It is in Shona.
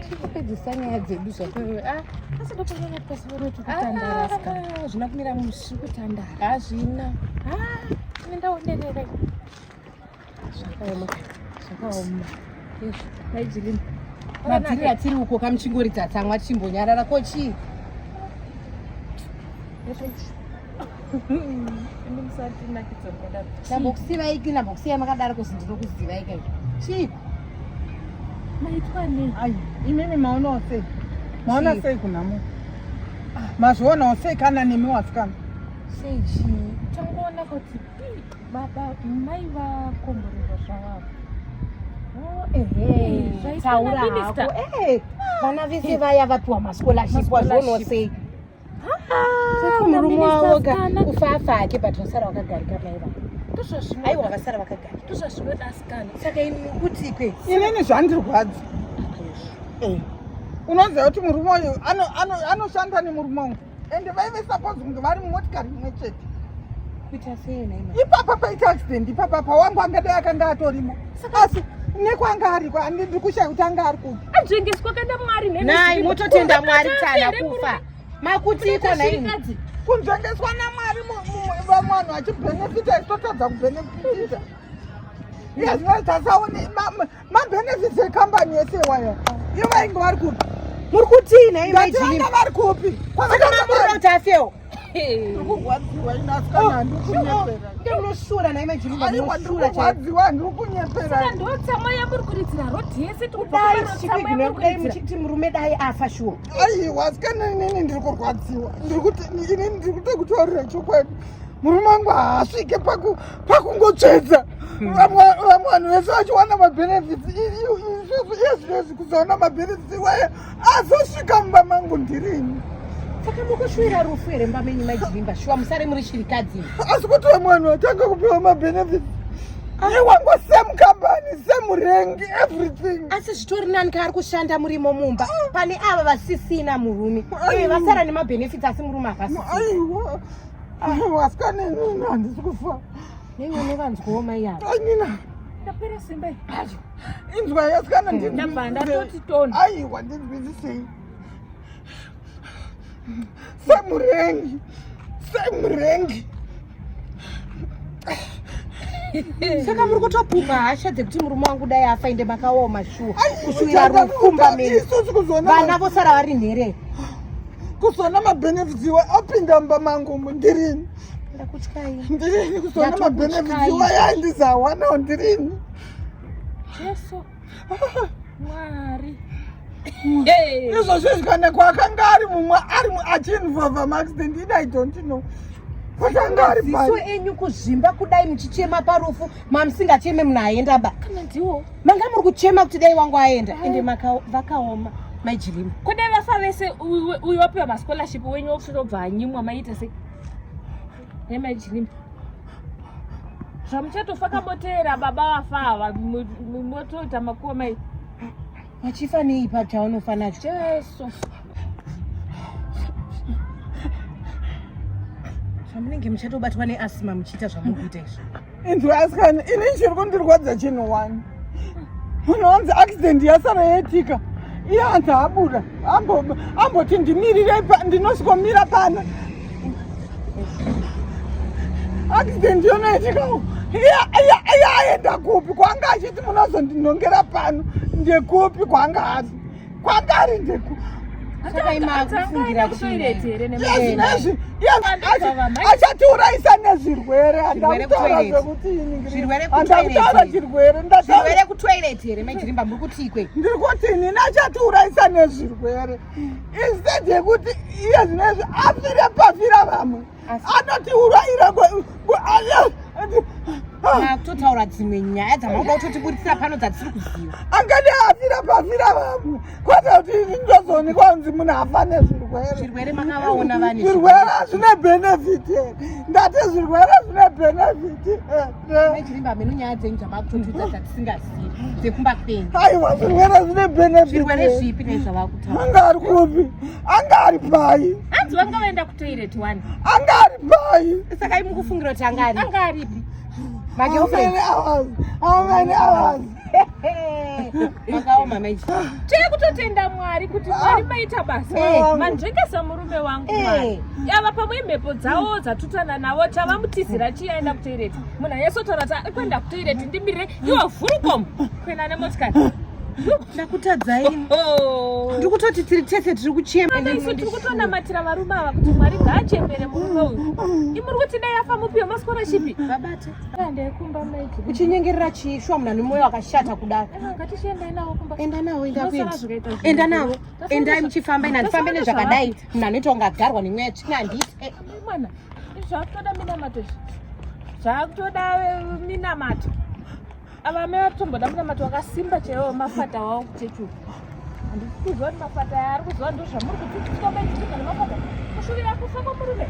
Tikupedzisa nyaya dzedu zvako. Ah, Asi ndopanoona kuti pasivone tikutandara asikana. ah, zvina kumira mushe. Kutandara. Hazvina. Ah, ini ndaonerera. Zvakaoma. Zvakaoma. Maijilini. Mabviri atiri uko kamuchingoridza tsamwa tichimbonyarara ko chii? Imi musatinakidza mukadaro. Ndambokusivai ki ndambokusiyai makadaro kuzi ndinokuzivai kai. Chii? Maitwa nei? Ai, imimi maonawo sei? Maona Chii? sei kunhamo? Mazvionawo sei kana nemi wasikana? Sei chii? Tangoona kuti pi baba mai vakomborerwa zvavavo. Oh, ehe. Zvaitwa Taura naMinister. hako. Eh, vana vese vaya vapiwa mascholarship wazvionawo sei? Zvaitwa Murume naMinister wavo ka asikana. kufafa hake but vasara vakagarika mai vavo. Ndozvazvinoda. Aiwa vasara vakagarika. Ndozvazvinoda asikana. Saka imi kuti kwe? Inini zvandirwadza. Eh. Unoziva kuti murume uyu anoshanda nemurume wangu ende vaive suppose kunge vari mumotikari imwe chete. Kuita sei nhai mai? Ipapa paita accident ipapa pawangu angadai akanga atorimo. Asi nekwanga ariko handidi kushaya kuti anga ari kupi. Anzvengeswa kaenda Mwari nhai. Nhai mototenda Mwari kuti haana kufa. Makuti iko nhai imi? Shirikadzi. Kunzvengeswa naMwari vamwe vanhu vachibhenefita isu totadza kubhenefita. Iye zvino tasaone mabenefits ekambani yese iwaya. Ivo vainge vari kupi? Muri kutii nhai mai Ndati Jimmy? vanga vari kupi? Saka mamurira kuti afewo. Ndiri kurwadziwa ini asikana handiri kunyepera. Nde munoshura nhai mai Jimmy Aiwa ndiri munoshura chaiko. kurwadziwa handiri kunyepera. Saka ndotsamwa yamuri kuridzira rodhi yese tikubva Dai kumarotsamwa tichikuignore yamuri kudai kuridzira. muchiti murume dai afa shuwa. Aiwa asikana inini ndiri kurwadziwa. Ndiri kuti inini ndiri kutokutaurira chokwadi. Murume wangu haasvike pakungotsvedza. Vamwe vanhu vese vachiwana mabenefits iye zvinezvi kuzoona mabenefits iwayo azosvika mumba mangu ndirini. Saka mukushuwira rufu here mumba menyu mai Jilimba shuwa musare muri shirikadzi. Asi kuti vamwe vanhu vatanga kupiwa mabenefits iwango same company same rank everything. Asi zvitori nani kaari kushanda murimo mumba pane ava vasisina murume. Eh vasara nemabenefits asi murume havasisina. Aiwa aiwa asikana inini handisi kufa. Neiwe nevanzwawo mai ava. Ainina Ndapera simba iyi. inzwa asikana Ndabva ndatoti toni. Aiwa ndinzwisisei. Semurengi semurengi. Saka muri kutopupa hasha dzekuti murume wangu dai afa ende makaoma shuwa. Kushuwira rufu mumba menyu. Isusu kuzoona Vana vosara vari nherere. kuzoona mabenefits iwe apinda mumba mangu umu ndirini. Ndakutyai. Ndirini kuzoona Ndatokutyai. mabenefits iwe yandizawanawo ndirini. Jesu. Mwari. Izvozvo kana kwakanga ari mumwe ari achiinvolva maaccident ini I don't know. Kuti anga ari Maziso pai. enyu kuzvimba kudai muchichema parufu mamusingacheme munhu aenda ba. Kana ndiwo. Manga muri kuchema kuti dai wangu aenda ende vakaoma mai Jilima. Kudai vafa vese uyu wapiwa mascholarship wenyu wokutobva anyimwa maita sei? Nhai mai Jilima. Zvamuchatofa kamoteera baba vafa ava motoita makuwa mai. Vachifa nei pa chaunofa nacho? Jesu. Zvamunenge muchatobatwa neasima muchiita zvamuri kuita izvi. Inzwa asikana ini chiri kundirwadza chinhu one. Munhu wanzi accident yasara yaitika. Iye anzi abuda amboti ndimirire ndinosvikomira pano. Accident yonoitika iye aenda kupi kwanga achiti munozondinongera pano ndekupi kwanga ari kwanga ari ndeku Saka imakufungira kutoilet here Izvi achatiurayisa nezvirwere. Zvirwere Handakutaura kutoilet. zvekuti ini Zvirwere handakutaura kutoilet. chirwere ndataura Zvirwere kutoilet here mai Jilimba muri kuti ikwe? ndiri kuti inini achatiurayisa nezvirwere instead yekuti iye zvinezvi afire pafira vamwe anotiurayira Makutotaura dzimwe nyaya dzamakuda kutotiburitsira pano dzatisiri kuziva. Angade afira pafira vamwe kwete kuti ini ndozoonekwa kunzi munhu afa nezvirwere. Zvirwere makavaona vane zvirwere zvine benefit here? Ndati zvirwere zvine benefit here? Mai Jilimba mheno nyaya dzenyu dzamakutotiudza dzatisingazivi dzekumba kwenyu. Aiwa zvirwere zvine benefit. Zvirwere here? zvipi nezvavakutaura? Anga ari kupi? Anga ari pai? Hanzi vanga vaenda kutoilet one. Anga ari pai? Saka imi mukufungira kuti anga ari Anga aripi? How magirlfriend? many hours? How many hours? Makaoma maiji. Tiri kutotenda Mwari kuti Mwari maita basa. Eh. Manzvengesa murume wangu Eh. Mwari. Ava pamwe mhepo dzavo dzatutana navo tavamutizira chiya aenda kutoireti. Munhu anyasotaura kuti ari kuenda kutoireti ndimirire iwe vhurukomu kuenda nemotikari. Ndakutadzai. Oh. Ndiri kutoti tiri tese tiri kuchema. Ana isu tiri kutonamatira varume ava kuti Mwari ngaachembere murume uyu. Imuri kuti dai afa mupiwe mascholarship. Babate. Endai kumba maiti. Uchinyengerera chii shuwa munhu ane mwoyo wakashata kudaro. Ngatichiendai navo kumba. Enda navo, enda Zvinosara kuenda. zvikaita zvinhu. Enda navo. Tasara Endai zva- muchifamba ina ndifambe tasara nezvakadai. Munhu anoita kunge agarwa nemweya tsvina handiti. Eh, Mwana, izvi zvakutoda minamato izvi. Zvakutoda minamato. Ava mai vakutomboda munamato wakasimba chaiwo mafata wawo kuchechi uku. Handisi kuziva kuti mafata aya ari kuziva ndozvamuri kudzidziswa maiti kana mafata. Kushuvira kufa kwemurume.